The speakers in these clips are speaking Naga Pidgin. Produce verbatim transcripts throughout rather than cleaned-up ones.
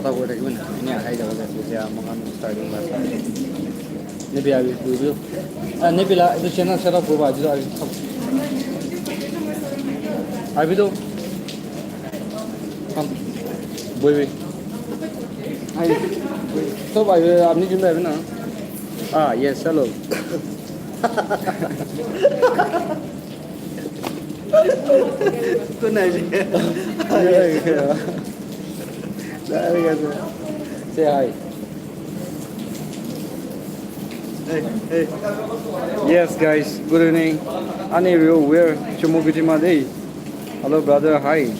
Kotha koi thakibo na, enia ahai jabo de, ase, etya moikhan starting class. Nebi abi, abi, ah, nebi la, etu channel set up kuribo, aji to abi. Abi to, come, boy, boy. Hi. Sob abi, apni jun abi na. Ah, yes, hello. Kunai je. Say hi. Hey, hey. Yes, guys, good evening. Ani Rio, where? Chumukedima de. Hello, brother. Hi.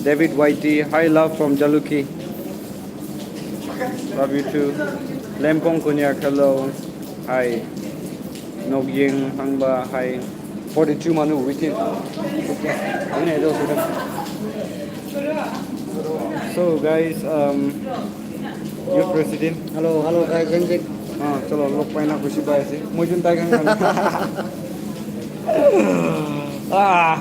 David Y T, hi, love from Jalukie. Love you too. Lempong Konyak, hello. Hi. Nogyeng Hangba, hi. Forty-two manu waiting. So guys, um, youth president. Hello, hello guys, Jenjik. Ah, chalo, log paina khushi pai ase. Moi jun tai khan. Ah.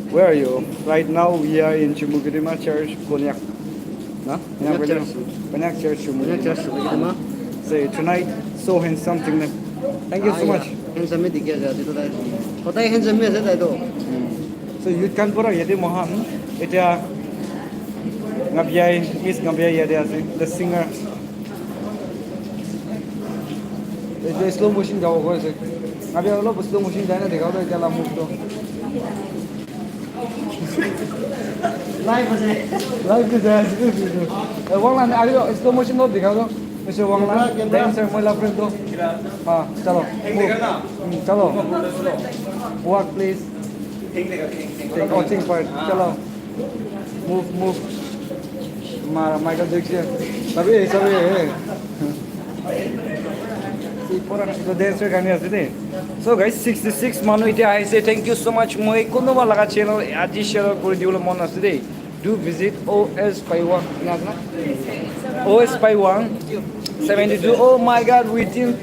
Where are you? Right now we are in Chumukedima Church, Konyak. Na? Konyak Church. Konyak Church, Konyak Church, Chumukedima. Say tonight, so handsome thing. Thank you so much. Handsome dikhi ase ase to tai. Kotai handsome ase tai to. So youth khan pura yate mohan, etya Ngabiai, Miss Ngabiai yate ase, the singer. Etya slow motion jabo koi ase. Ngabiai olop slow motion jai na dekha to etya la move to. Live ase. Live ke jai ase. Eh, Wangla, aru slow motion lo dikha to. Mister Wangla, camera, camera. Dancer, moi la friend to. Ha, chalo. Move. Hmm, chalo. Walk, please. Take, oh, take part. Chalo. Move, move. Ma-, Michael Jackson. Sabi, sabi, eh. Si pura, etu dancer khan ase de. So guys, sixty-six manu etya ahise. Thank you so much. Moi kunuba laga channel aji share kuri dibole mon ase de. Do visit O S Paiwang. Ena ase na? O S Paiwang seventy-two. Oh my God, within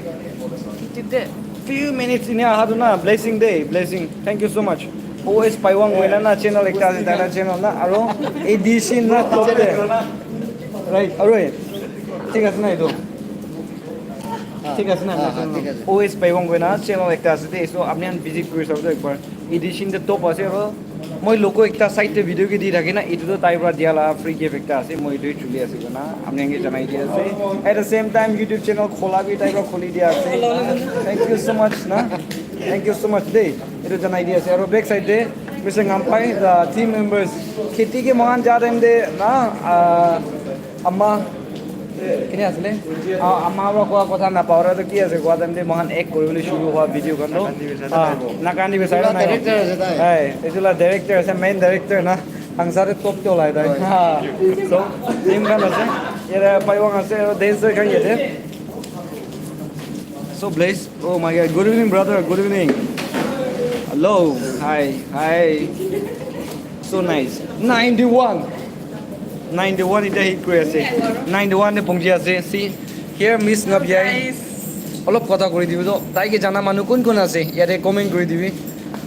few minutes ini aha tu na, blessing de, blessing. Thank you so much. O S Paiwang wena na channel ekta ase, tai la channel na, aro A D C na top de. Right, aro eh, thik ase na etu? Thik ase na? Ah, ah, thik ase. O S Paiwang wena channel ekta ase de, so apni khan visit kuri sabo ekbar. A D C de top ase aro. Moi logo ekta side te video ke di thake na, etu toh tai para dia la free gift ekta ase, moi etu chuli ase koina apni khan ke janai di ase. At the same time, YouTube channel khola bi tai para khuli dia ase. Thank you so much na. Thank you so much de. Etu janai di ase. Aro back side te, Mister Ngampai, the team members. Kheti ke mohan ja time te na, ah, Ama, kene asile? Ah, ama para koa kotha napao, to ki ase koa time te mohan act kuribole shuru hoa video khan to. Ah, nakani bisara nai. Director ase tai. Hai, etu la director ase, main director na. Hangsa te top te olai tai. Ha. So, team khan ase. Yate Paiwang ase, aro dancer khan yate. So blessed. Oh my God. Good evening, brother. Good evening. Hello. Hi. Hi. So nice. Ninety-one. Ninety-one ita hit kuri ase. Ninety-one te pongji ase. See, here Miss Ngabiai. Guys. Olop kotha kuri dibi to. Tai ke jana manu kun kun ase? Yate comment kuri dibi.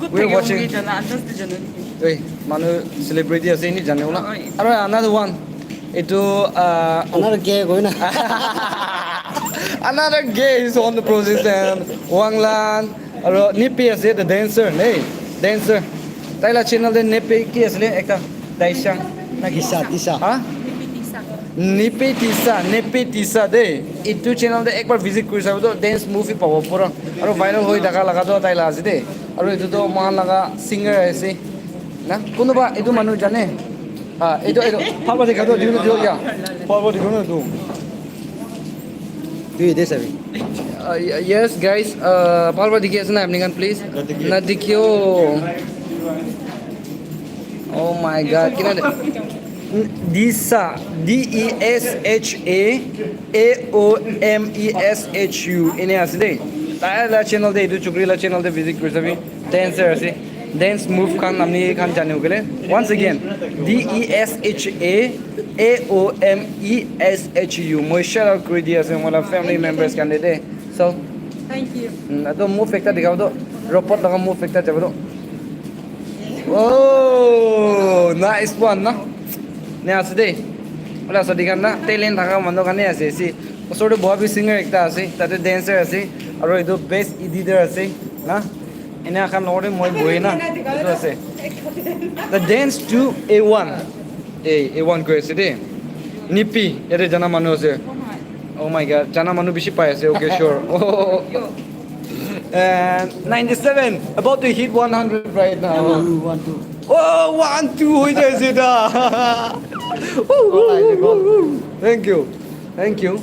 Good. We are watching. Jana, just jana. Hey, manu celebrity ase ni jane wala. Oi. Aro another one. Etu, ah, another gay koi na. Another gay is on the process and Wanglan, aro Nipi ase, the dancer, hey, dancer. Tai la channel te Nipi ki ase le ekta Daisha na ki? Tisa, Tisa. Ha? Nipi Tisa, Nipi Tisa de. Etu channel te ekbar visit kuri sabo to dance movie pabo pura. Aro viral hoi thaka laga to tai la ase de. Aro etu to mohan laga singer ase. Na, kunuba etu manu jane? Ah, etu, etu. Bhal para dikha to, dikha to, ya. Bhal para dikha na etu. Tu yate sabi. Uh, y-, yes, guys. Uh, bhal para dikhi ase na apni khan, please? Na dikhi. Na dikhiyo. Oh my God. Kina de? Desha. D E S H A A O M E S H U. Ene ase de. Tai la channel de, etu chukri la channel de visit kuri sabi. Dancer ase. Dance move khan ami khan jane hoile. Once again, D E S H A A O M E S H U. Moi shout out kuri di ase, moi la family members khan de de. So, thank you. Mm, ato move ekta dikhabo to. Robot laga move ekta jabo to. Oh, nice one, na? Ena ase de. Ola sadi khan na talent thaka manu khan he ase si. Osor te boha bi singer ekta ase, tate dancer ase, aro etu best editor ase na. Ena khan logor te moi bohi na etu ase. The dance to A one. Hey, A one koi ase de. Nipi, yate jana manu ase. Oh my God, jana manu bishi pai ase. Okay, sure. Oh. And ninety-seven, about to hit one hundred right now. One, two, one, two. Oh, one, two hoi jai ase da. Thank you. Thank you.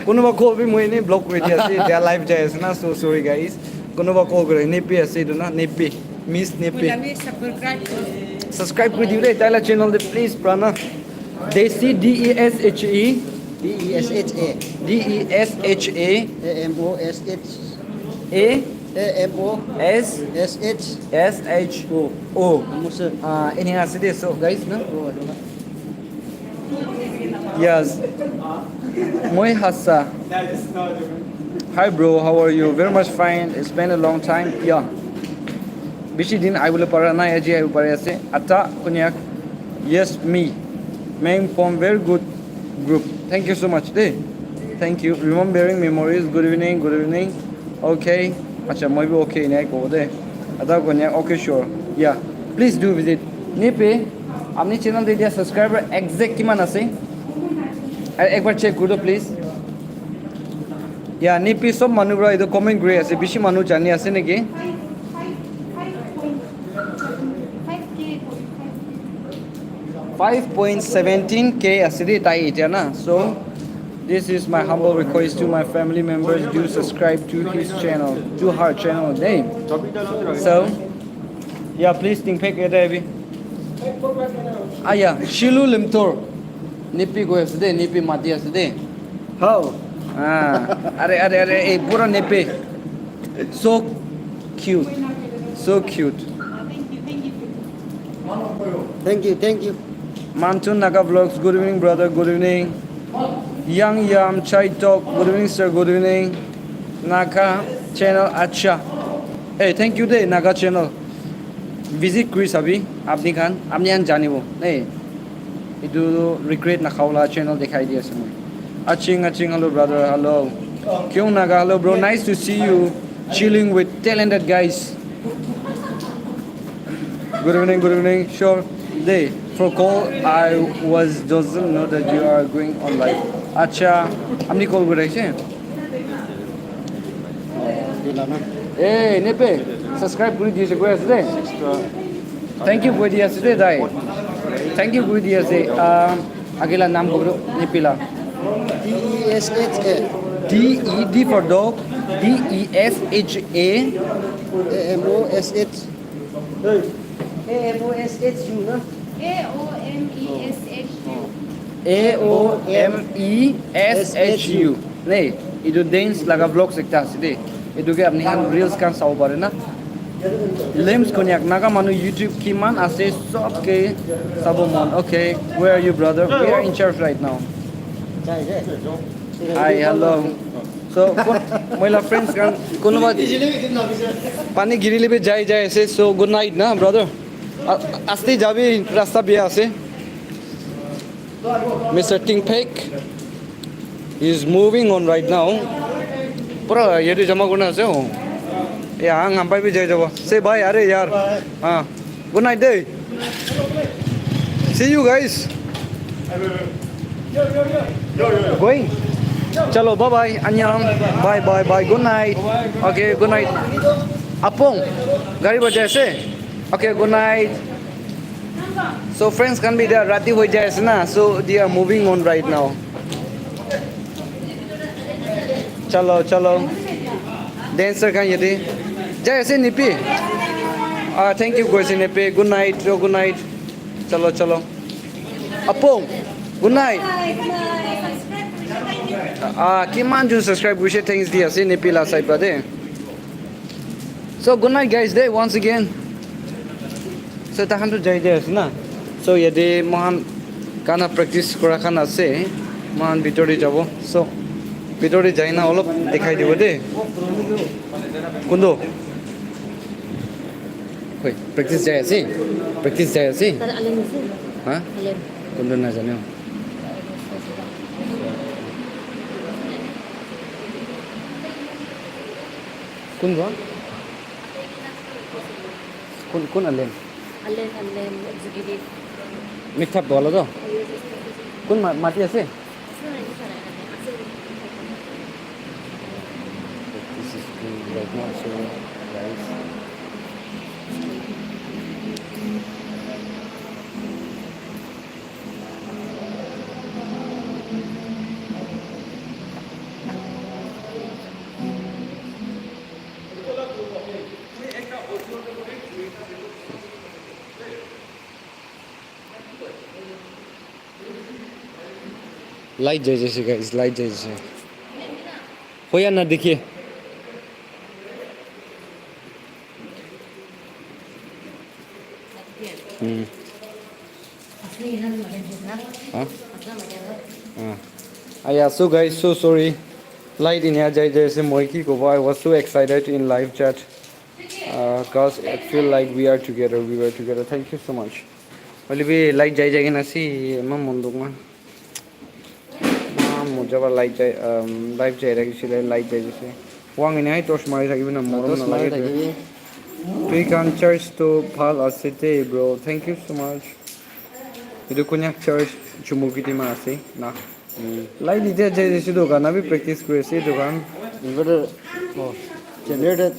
Kunuba call bi moi enei block kuri di ase. Dia live jai ase na. So sorry, guys. Kunuba call kore. Nepi ase etu na. Nepi. Miss Nepi. Moi la bi subscribe kuri. Subscribe kuri dibo de. Tai la channel de please, prana. Desi, D E S H E. D E S H A. D E S H A. A M O S H. A. A M O. S. S H. S H. O. O. Amo se. Ah, ena ase de. So, guys, no? O, adola. Yes. Moi hasa. Hi, bro. How are you? Very much fine. It's been a long time. Yeah. Bishi din aibole para nai, aji aibo pari ase. Ata Konyak. Yes, me. Main form, very good group. Thank you so much de. Thank you. Remembering memories. Good evening. Good evening. Okay. Acha, moi bi okay nai kobo de. Ata Konyak. Okay, sure. Yeah. Please do visit. Nepi, apni channel te dia subscriber exact kiman ase? Ar ekbar check kuri do, please. Ya, Nepi sob manu para etu comment kuri ase, bishi manu jani ase naki? Five point seventeen K ase de tai etia na. So, this is my humble request to my family members, do subscribe to his channel, to her channel name. So, yeah, please, Tingphek, ete abi. Ah, yeah, Shilu Limtor. Nepi koi ase de, Nepi mati ase de. How? Ah, are, are, are, eh, pura Nepi. So cute. So cute. Thank you, thank you. Mantun Naga Vlogs, good evening, brother, good evening. Yang Yam Chai Talk, good evening, sir, good evening. Naga channel, acha. Hey, thank you de, Naga channel. Visit kuri sabi, apni khan, apni khan janibo. Hey, etu regret nakhawala channel dekhai di ase moi. Aching, aching, hello, brother, hello. Kyung Naga, hello, bro, nice to see you. Chilling with talented guys. Good evening, good evening. Sure. Day for call, I was doesn't know that you are going on live. Acha, apni call kuri ase? Hey, Nepi, subscribe kuri di ase koi ase de. Thank you kuri di ase de, dai. Thank you kuri di ase. Um, agila naam koi do, Nepi la. D E S H A. D E, D for dog. D E S H A. A M O S H. A M O S H U na? A O M E S H U. A O M E S H U. Nei, etu dance laga vlogs ekta ase de. Etu ke apni khan reels khan sabo pare na. Limbs Konyak, Naga manu YouTube kiman ase, sob ke sabo mon. Okay, where are you, brother? We are in church right now. Hi, hello. So, kun-, moi la friends khan, kunuba pani girile bi jai jai ase. So, good night na, brother. A-, asti jabi, rasta biya ase. Mister Tingphek is moving on right now. Pura yate jama kurna ase, oh. Ya, ang ampai bi jai jabo. Say bye, are yaar. Ha. Good night, day. See you guys. Going? Chalo, bye bye. Annyeong. Bye bye bye. Good night. Okay, good night. Apong, gari bajai ase. Okay, good night. So friends khan bi dia rati hoi jai ase na. So they are moving on right now. Chalo, chalo. Dancer khan yate. Jai ase Nepi. Ah, thank you, guys, Nepi. Good night, oh, good night. Chalo, chalo. Apong, good night. Ah, kiman jun subscribe kurise, thanks di ase Nepi la side pa de. So, good night, guys, de, once again. So, takhan tu jai jai ase na. So, yate mohan gana practice kura khan ase. Mohan bitor te jabo. So, bitor te jai na olop dekhai dibo de. Kuntu? Hoi, practice jai ase? Practice jai ase? Tar alem ase. Ha? Alem. Kondo najane. Kun wa? Kun, kun alen? Alen, alen, executive. Mitha bola to? Kun ma-, mati ase? This is good right now, so, guys. Light jai jaise, guys, light jai jaise. Hoya na dikhe. Hmm. Huh? Ah. Ah, yeah, so guys, so sorry. Light inia jai jaise, moi ki kobo, I was so excited in live chat. Uh, cause it feel like we are together, we were together. Thank you so much. Hoile bi light jai jai kena ase, eman mon dukh man. Eman moja para light jai, um, live jai rakhi sile, light jai jai se. Wang ini hai torch mari thakibi na, morom torch mari nalage thakibi. Tui khan church to bhal ase de, bro. Thank you so much. Etu Konyak church Chumukiti ma ase na. Light ite jai jai se, etu gana bi practice kuri ase etu khan. Inverter, oh, generator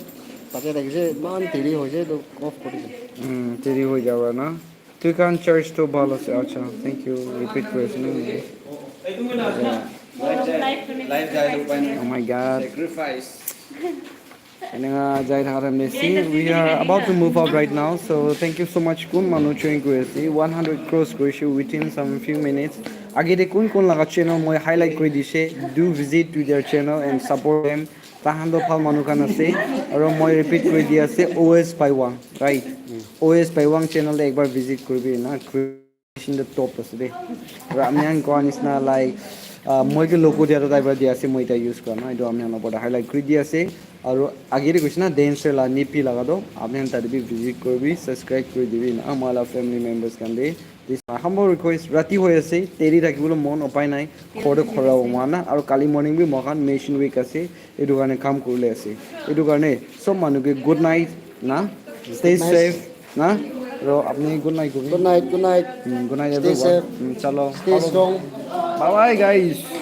tate rakhi se, eman deri hoise, etu off kuri se. Hmm, deri hoi jabo na. Tui khan church to bhal ase, acha, thank you, repeat kuri ase na. Live jai, live jai, upai nai. Oh my God. Sacrifice. Eneka jai thaka time te ase. We are about to move out right now, so thank you so much. Kun manu join kuri ase, one hundred cross kuri ase within some few minutes. Age te kun kun laga channel moi highlight kuri dise, do visit to their channel and support them. Tahan to bhal manu khan ase, aro moi repeat kuri di ase, O S Paiwang, right? O S Paiwang channel te ekbar visit kuribi na. In the top ase de. Aru apni khan koa nisna, like, uh, moi ke logo dia toh tai para dia ase, moi eta use kora na. Etu apni khan opor te highlight kuri di ase. Aru age te koise na dancer la nipi laga toh apni khan tate bi visit kuribi, subscribe kuri dibi na, moi la family members khan de. This my humble request, rati hoi ase, deri thakibole mon upai nai, khor te khora hobo na, aru kali morning bi moi khan Mission Week ase, etu karne kam kuribole ase. Etu karne sob manu ke good night na, stay safe. Na? Bro, apni good night, good night. Good night, good night. Mm, good night, everyone. Stay safe. Mm, chalo. Stay strong. Bye bye, guys.